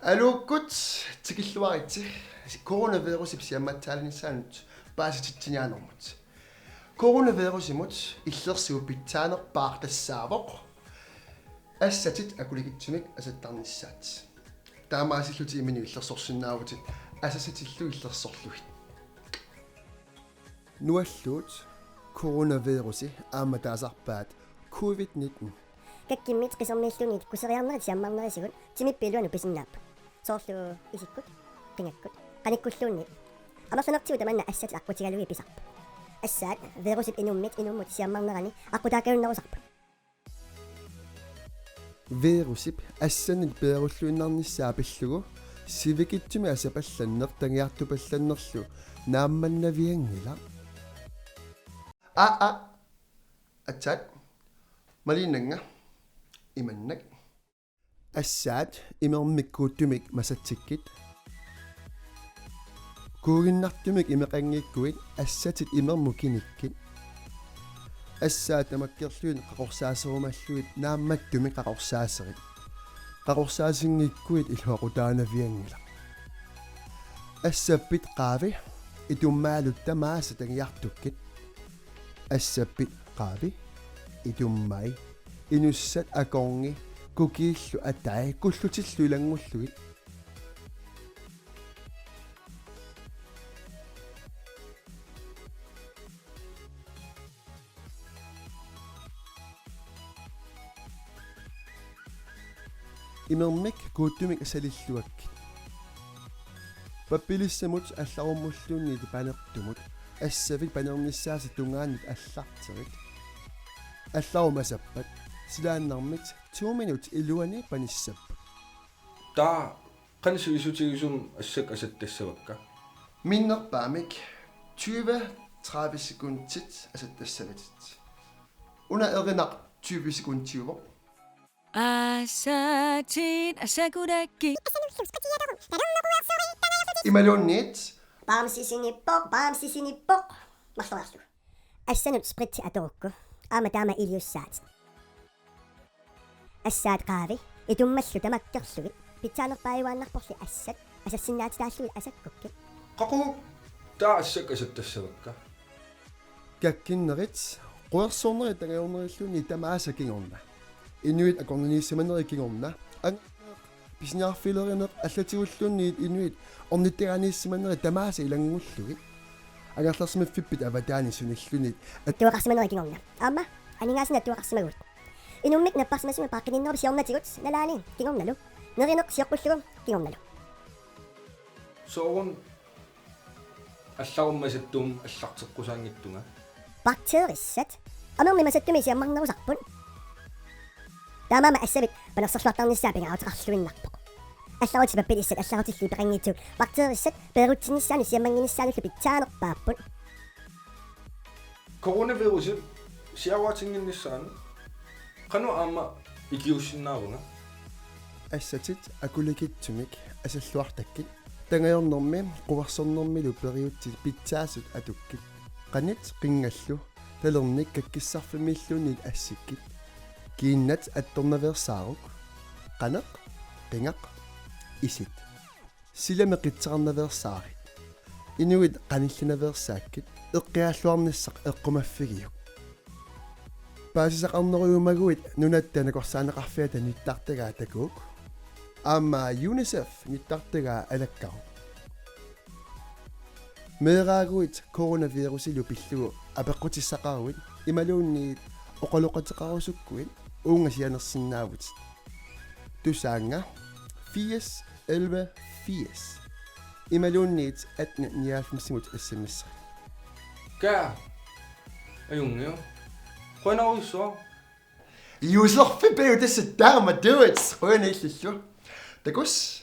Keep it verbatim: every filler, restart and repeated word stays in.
Aluukkut tikilluaritsi coronavirusip siammatsaalinissaanut paasititsiniaanermut. Coronavirusimut illersuut pitsaanerpaaq tassaavoq assatit akulikitsumik asattarnissaat. Taamaasillutit imminut illersorsinnaavutit asassatillu illersorlugit. Nualluut coronavirusi aamma taasarpaat covid nitten. Kakkimmit qisermiilluunniit kuseriarnerit siammarnerisigut timippiit iluanut pisinnaapput. Soorlu isikkut, qingakkut, qanikkulluunniit. Amerlanertigut tamanna assatit aqqutigalugit pisarput. Assaat virusip inummit inummut siammarnerani aqqutaakajunnerusarput. Virusip assanit peerulluinnarnissaa pillugu sivikitsumik asapallanneq tangiartupallannerlu naammannavianngilaq. Aa, aa. Aatsaat. Maliinnannga. Imannak. Assaat imermik kuuttumik masatsikkit. Kuuginnartumik imeqanngikkuit assatit imermut kinikkit. Assaat tamakkerlugit qaqorsaaserumallugit naammattumik qaqorsaaserit. Qaqorsaasinngikkuit iluaqutaanavianngilaq. Assappit qaavi itummaalu tamaasa tangiartukkit. Assappit qaavi itummai inussat akorngi kukiillu atai kullutillu ilanngullugit. Imermik kuuttumik salilluakkit. Pappilissamut allarummulluunniit panertumut assavit panernissaasa tungaanut allarterit. Allarumut asappat silaannarmit to minut iluani panissapput. Taava qanoq sivisutigisumik assakka asattassavakka? Minnerpaamik tyve tredive sekundit asattassavatit. Una erinaq tyve sekundiuvoq. Assatit asakurakkit. Imaluunniit. Bamsisinippoq, bamsisinippoq. Marloriarlugu. Assanut spritti atorukku. Aamma taama iliussaatit. Assaat qaavi itummallu tamakkerlugit pitsaanerpaajuaannarporli assat asassinnaatitaallugit asakkukkit. Qaqugu taava assakka asattassavakka? Kakkinnerit quersornerit tangajornerilluunniit tamaasa kingorna. Inuit akornanniissimanerit kingorna. Ang- pisiniarfilerineq allatigulluunniit inuit ornittagaaniissimanerit tamaasa ilanngullugit. Angerlarsimaffippit avataani sunilluunniit at- Attuaqarsimanerit kingorna. Aamma aningaasanik attuaqarsimaguit. Inummik napparsimasumik paaqqininnerup siornatigut nalaani kingornalu. Nerineq sioqqullugu kingornalu. Soorunami allarummi masattumik allarteqqusaanngitsunga. Bakteerissat amermik masattumik siammarnerusarput. Taamaammat assavit panerserluartarnissaa pingaaruteqarluinnarpoq. Allarutit pappilissat allarutillu ipeqanngitsut bakteerissat peerutsinnissaannut siammannginnissaannullu pitsaanerpaapput. Coronavirusip siaruatinnginnissaanut qanoq aamma ikiuussinnaavunga? Assatit akulikitsumik asalluartakkit. Tangajornermi quersornermilu periutsit pitsaasut atukkit. Qanit qinngallu talernik kakkissarfimmiilluunniit assikkit. Kiinnat attornaveersaaruk. Qaneq, qingaq, isit. Silami qitseqarnaveersaarit. Inuit qanillinaveersaakkit eqqiaalluarnissaq eqqumaffigiuk. Paasisaqarnerujumaguit Nunatta Nakorsaaneqarfiata nittartagaa takuuk. Aamma UNICEF nittartagaa alakkaruk. Meeraaguit coronavirusilu pillugu apeqqutissaqaruit imaluunniit oqaloqateqarusukkuit uunga sianersinnaavutit. Tusaannga firs elleve firs. Imaluunniit atten nioghalvfemsimut S M S. Kaa. Ajunngilaq. Qujanarujussuaq. Juusorfi peutassa taama duits. Qujanaq illillu. Takuss,